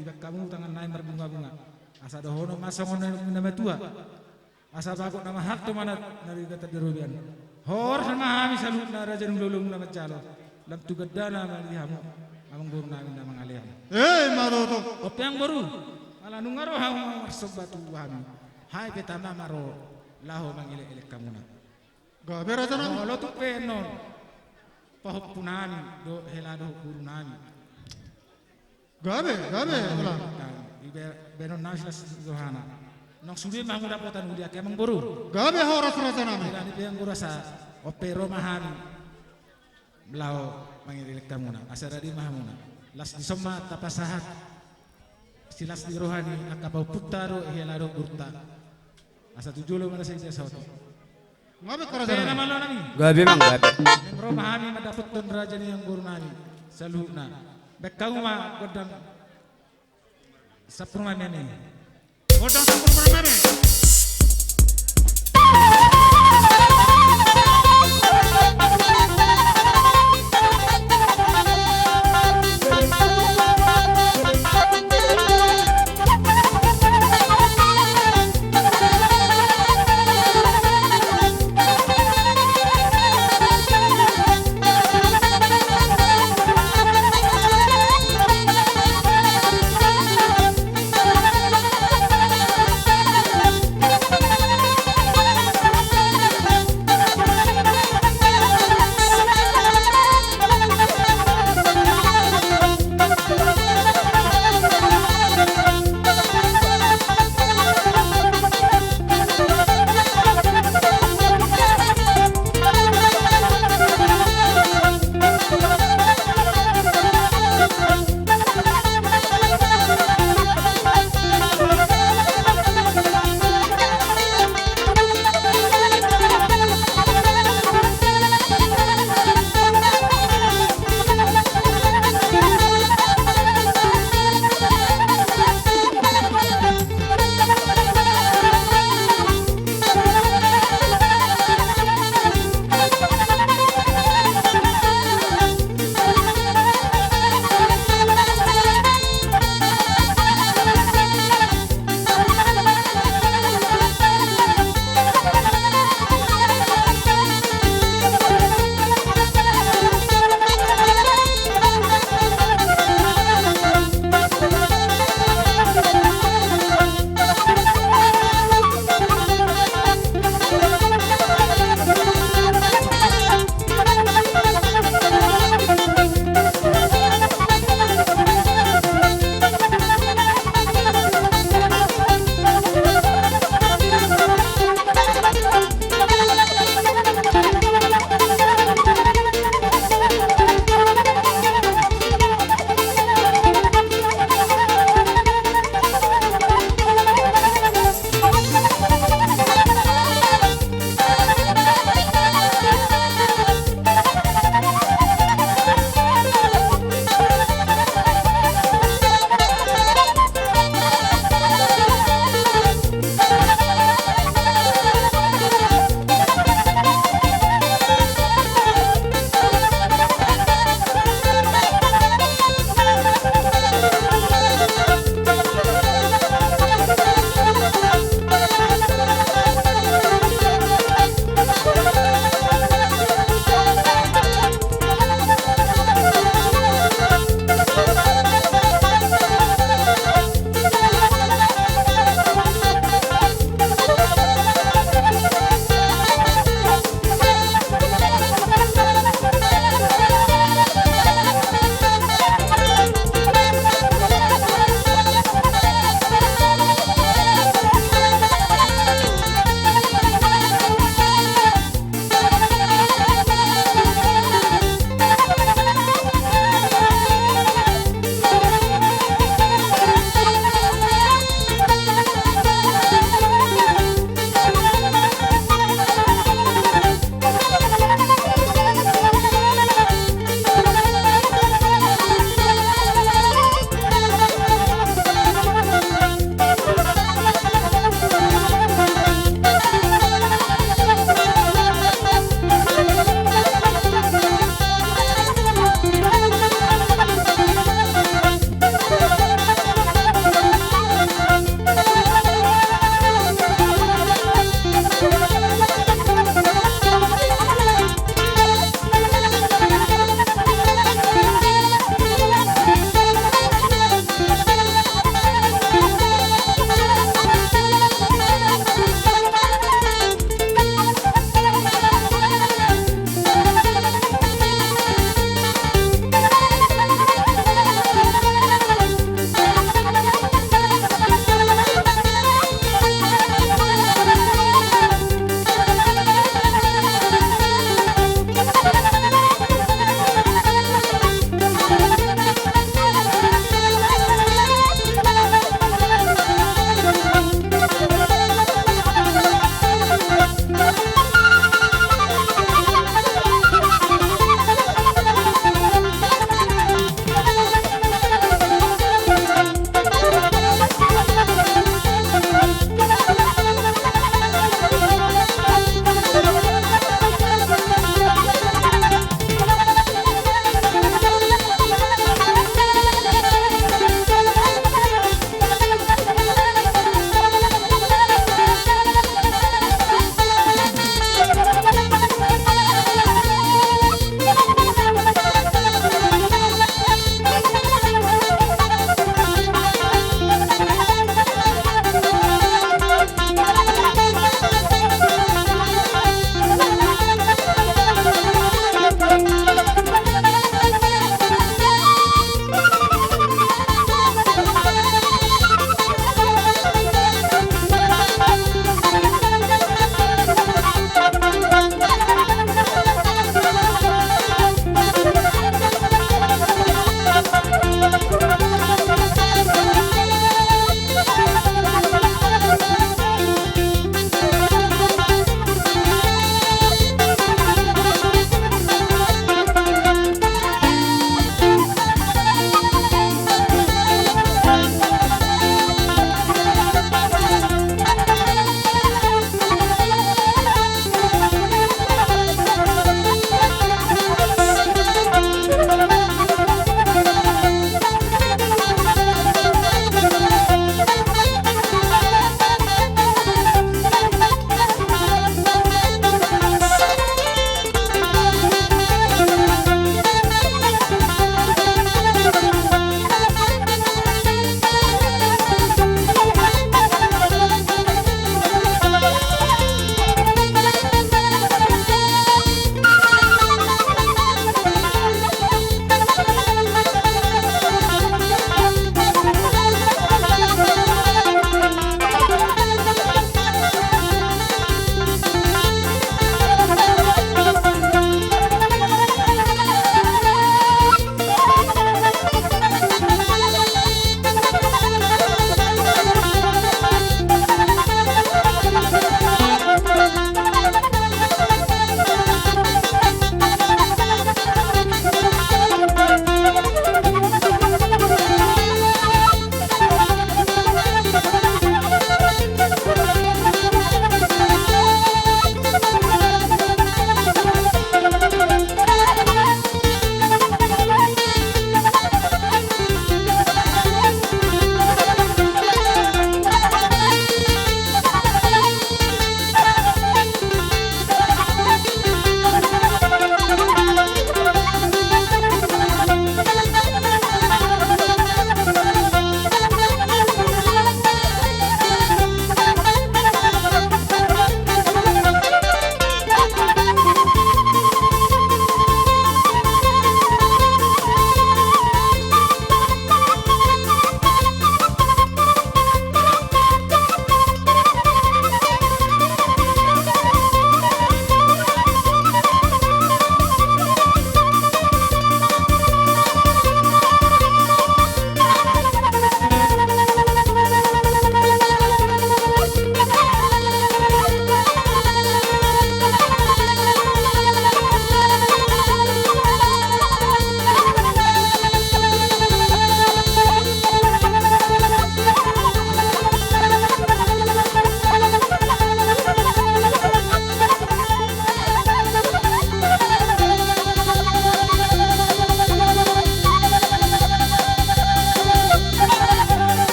Dibaen hamu tangan nami marbunga-bunga. Asa dohonon ma songon na nidok ni na matua. Asa bagot na mahalto ma na di gata di robean. Horas ma hami saluhutna raja ni hulahula na manjalo. Lam tu gandana ma di hamu amangboru nami na mangalean. Eh, ima tutu. Ope amangboru. Ala nunga ro hamu marsomba tu hami. Hami pe tama ma ro laho mangelek-elek hamuna. Gabe raja nami. Molo tung pe annon pahompu nami dohot hela dohot boru nami. Gabe, gabe, nah, ula. Dibe-, baenon nami silas ni rohana. Nang sude ma hamu dapotan uli ate amangboru. Gabe horas raja nami. Jadi pe amangboru asa ope ro ma hami laho mangelek hamuna. Asa rade ma hamuna. Las dison ma tapasahat silas ni roha ni angka pahompunta dohot hela dohot borunta. Asa tu jolo ma na sai dia saotik. Gabe raja nami. Gabe amang, gabe. Naeng ro ma hami mandapothon raja ni amangboru nami saluhutna. Baen hamu ma gondang sampur ma meme. Gondang sampur ma meme.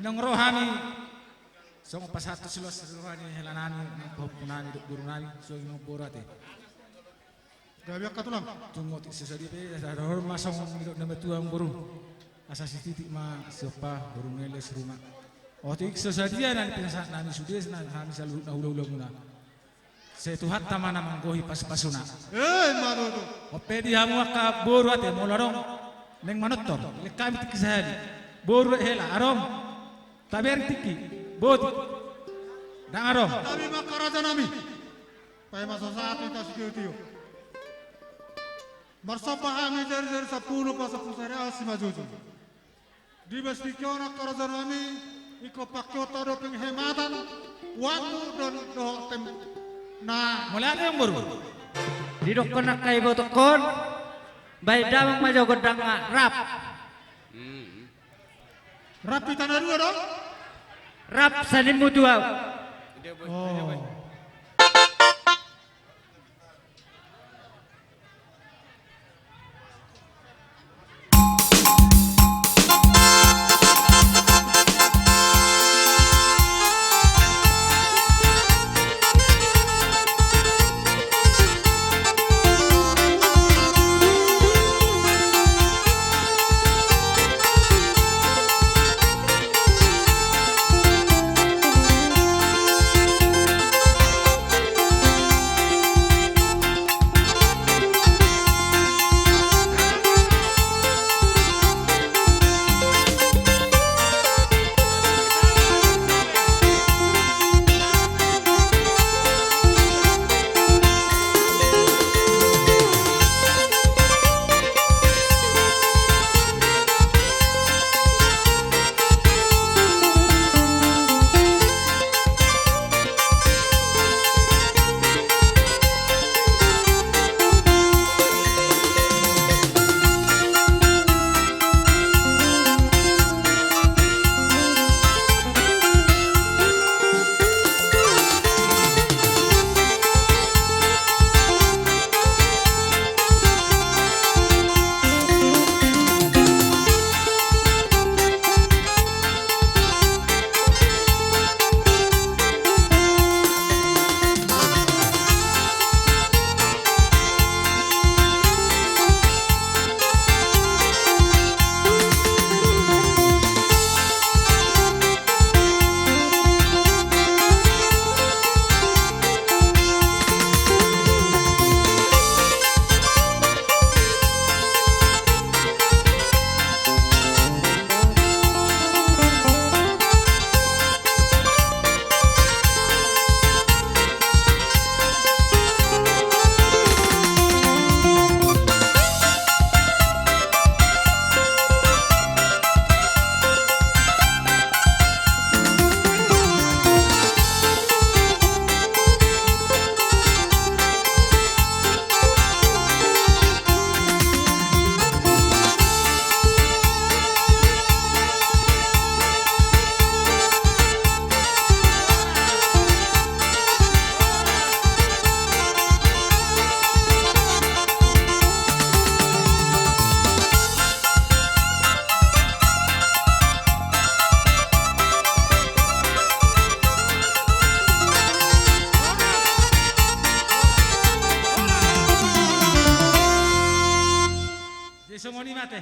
Nang ro hami songon pasahat tu silas roha ni hela nami, nang pahompu nami dohot boru nami, songon i ma boru ate. Gabe angka tulang. Tung otik so sadia pe, asa dohor ma songon nidok na matua boru. Asa sititik ma siompa boru nele siruma. Otik so sadia na ni pinasahat nami sude, na hami saluhut na hula-hula muna. Sai Tuhanta ma na manggohi pasu-pasuna. Eh, ima tutu. Onpe di hamu angka boru ate, molo adong naeng manortor, lehon hami tingki sahali. Boru dohot hela, adong. Tabereng tingki, boti. Ndang adong. Tabi ma angka raja nami. Paima so sahat hita sitio-tio. Marsomba hami jari-jari sampulu, pasampulu sada asi ma jujur. Di bas tingki on angka raja nami, ingkon pangkeonta do penghematan waktu dohot tem-, na. Mauliate amang boru. Didokkon angka ibotongkon, bahen damang ma jo gondangna, rap. Rap hita na dua do? Rap saninmu tu au. Oh. Jadi songon i ma ate.